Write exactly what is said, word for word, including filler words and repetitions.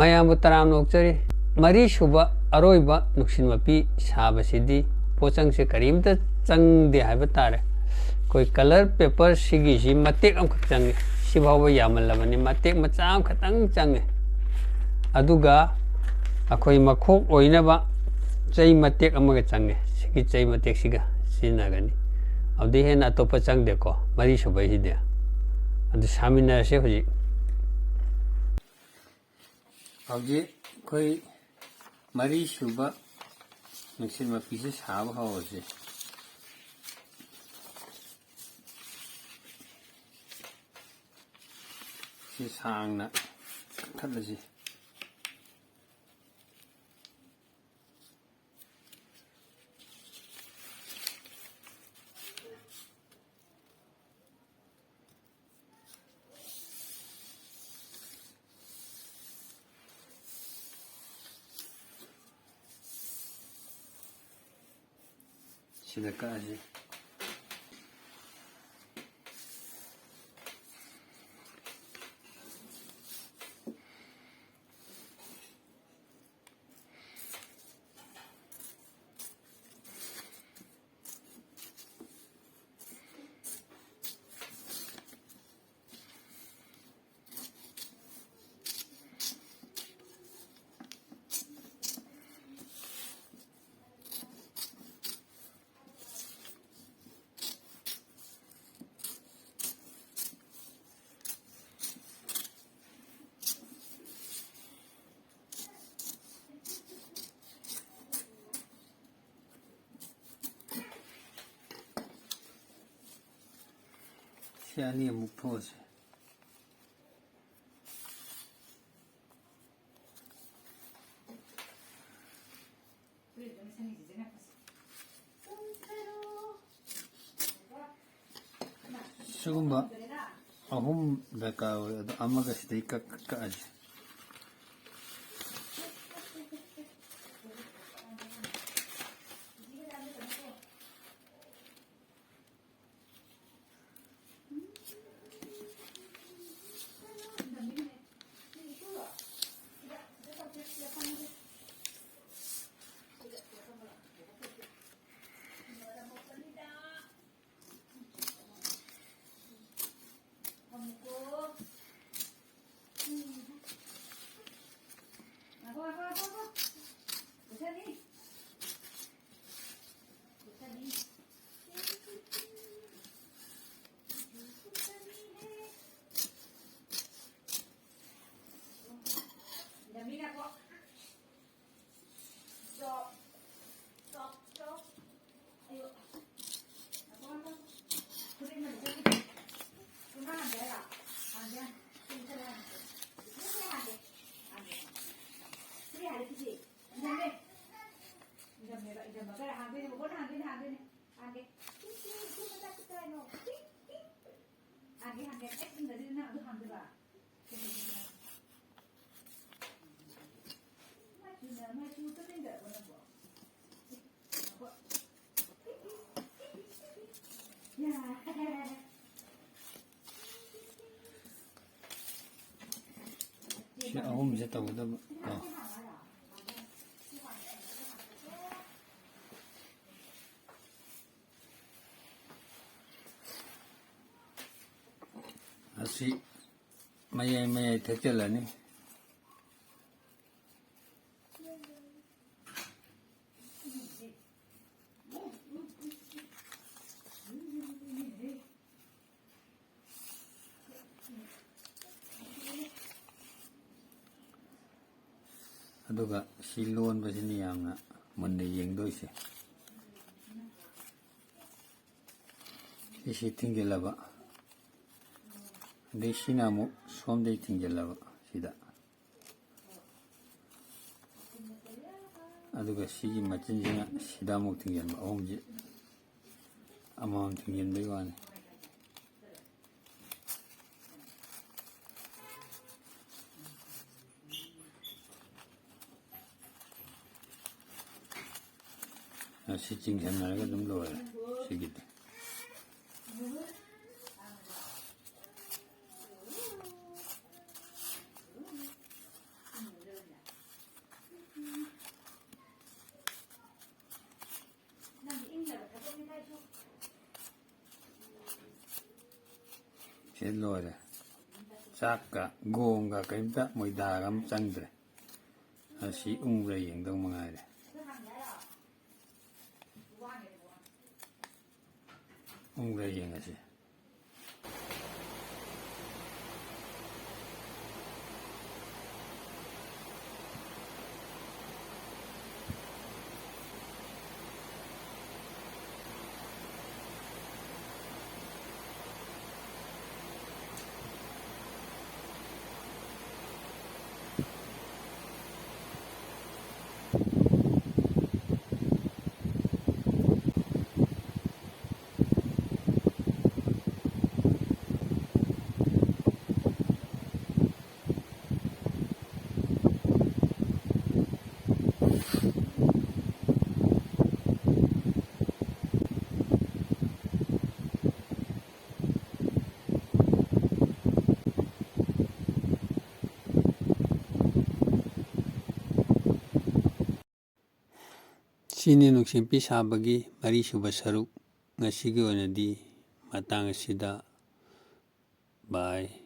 ꯃꯌꯥꯝꯕꯨ ꯇꯔꯥꯝꯅ ꯑꯣꯛꯆꯔꯤ꯫ ꯃꯔꯤꯁꯨꯕ ꯑꯔꯣꯏꯕ ꯅꯨꯡꯁꯤꯠ ꯃꯄꯤ ꯁꯥꯕꯁꯤꯗꯤ ꯄꯣꯠꯆꯪꯁꯦ ꯀꯔꯤꯝꯇ ꯆꯪꯗꯦ ꯍꯥꯏꯕ ꯇꯥꯔꯦ꯫ ꯑꯩꯈꯣꯏ ꯀꯂꯔ ꯄꯦꯄꯔ ꯁꯤꯒꯤꯁꯤ ꯃꯇꯦꯛ ꯑꯃꯈꯛ ꯆꯪꯉꯦ꯫ ꯁꯤꯐꯥꯎꯕ ꯌꯥꯝꯃꯜꯂꯕꯅꯤ, ꯃꯇꯦꯛ ꯃꯆꯥ ꯑꯃꯈꯛꯇꯪ ꯆꯪꯉꯦ꯫ ꯑꯗꯨꯒ ꯑꯩꯈꯣꯏ ꯃꯈꯣꯛ ꯑꯣꯏꯅꯕ ꯆꯩ ꯃꯇꯦꯛ ꯑꯃꯒ ꯆꯪꯉꯦ꯫ ꯁꯤꯒꯤ ꯆꯩ ꯃꯇꯦꯛꯁꯤꯒ ꯁꯤꯖꯤꯟꯅꯒꯅꯤ꯫ ꯑꯗꯨꯗꯩ ꯍꯦꯟꯅ ꯑꯇꯣꯞꯄ ꯆꯪꯗꯦꯀꯣ, ꯃꯔꯤꯁꯨꯕꯩꯁꯤꯗꯤ꯫ ꯑꯗꯨ ꯁꯥꯃꯤꯟꯅꯔꯁꯦ ꯍꯧꯖꯤꯛ꯫ ꯍꯧꯖꯤꯛ ꯑꯩꯈꯣꯏ ꯃꯔꯤꯁꯨꯕ ꯅꯨꯡꯁꯤꯠ ꯃꯄꯤꯁꯦ ꯁꯥꯕ ꯍꯧꯔꯁꯦ꯫ ꯁꯤ ꯁꯥꯡꯅ ꯀꯛꯊꯠꯂꯁꯤ꯫ ꯁꯤꯗ ꯀꯛꯑꯁꯤ꯫ ꯁꯤ ꯑꯅꯤ ꯑꯃꯨꯛ ꯊꯣꯛꯑꯁꯦ꯫ ꯁꯤꯒꯨꯝꯕ ꯑꯍꯨꯝ ꯗꯔꯀꯥꯔ ꯑꯣꯏ, ꯑꯗꯣ ꯑꯃꯒ ꯁꯤꯗꯩ ꯀꯛ-, ꯀꯛꯑꯁꯦ꯫ ꯁꯤ ꯑꯍꯨꯝꯁꯦ ꯇꯧꯒꯗꯕ ꯀꯣ꯫ ꯑꯁꯤ ꯃꯌꯥꯏ ꯃꯌꯥꯏ ꯊꯦꯛꯆꯜꯂꯅꯤ꯫ ꯑꯗꯨꯒ ꯁꯤ ꯂꯣꯟꯕꯁꯤꯅꯤ ꯌꯥꯝꯅ ꯃꯨꯟꯅ ꯌꯦꯡꯗꯣꯏꯁꯦ꯫ ꯁꯤꯁꯤ ꯊꯤꯡꯖꯤꯜꯂꯕ, ꯑꯗꯩ ꯁꯤꯅ ꯑꯃꯨꯛ ꯁꯣꯝꯗꯩ ꯊꯤꯡꯖꯤꯜꯂꯕ ꯁꯤꯗ, ꯑꯗꯨꯒ ꯁꯤꯒꯤ ꯃꯆꯤꯟꯁꯤꯅ ꯁꯤꯗ ꯑꯃꯨꯛ ꯊꯤꯡꯖꯤꯟꯕ, ꯑꯍꯨꯝꯁꯤ ꯑꯃꯃꯝ ꯊꯤꯡꯖꯤꯟꯕꯒꯤ ꯋꯥꯅꯤ꯫ ꯑꯁꯤ ꯆꯤꯡꯁꯤꯟꯅꯔꯒ ꯑꯗꯨꯝ ꯂꯣꯏꯔꯦ ꯁꯤꯒꯤꯗꯤ꯫ ꯁꯤ ꯂꯣꯏꯔꯦ꯫ ꯆꯥꯛꯀ ꯒꯣꯝꯒ ꯀꯔꯤꯝꯇ ꯃꯣꯏꯗꯥꯒ ꯑꯃ ꯆꯪꯗ꯭ꯔꯦ꯫ ꯑꯁꯤ ꯎꯪꯕ꯭ꯔꯥ ꯌꯦꯡꯗꯧ ꯃꯉꯥꯏꯔꯦ꯫ ꯎꯪꯕ꯭ꯔꯥ ꯌꯦꯡꯉꯁꯤ꯫ ꯁꯤꯅꯤ ꯅꯨꯡꯁꯤꯠꯄꯤ ꯁꯥꯕꯒꯤ ꯃꯔꯤꯁꯨꯕ ꯁꯔꯨꯛ꯫ ꯉꯁꯤꯒꯤ ꯑꯣꯏꯅꯗꯤ ꯃꯇꯥꯡ ꯑꯁꯤꯗ bye꯫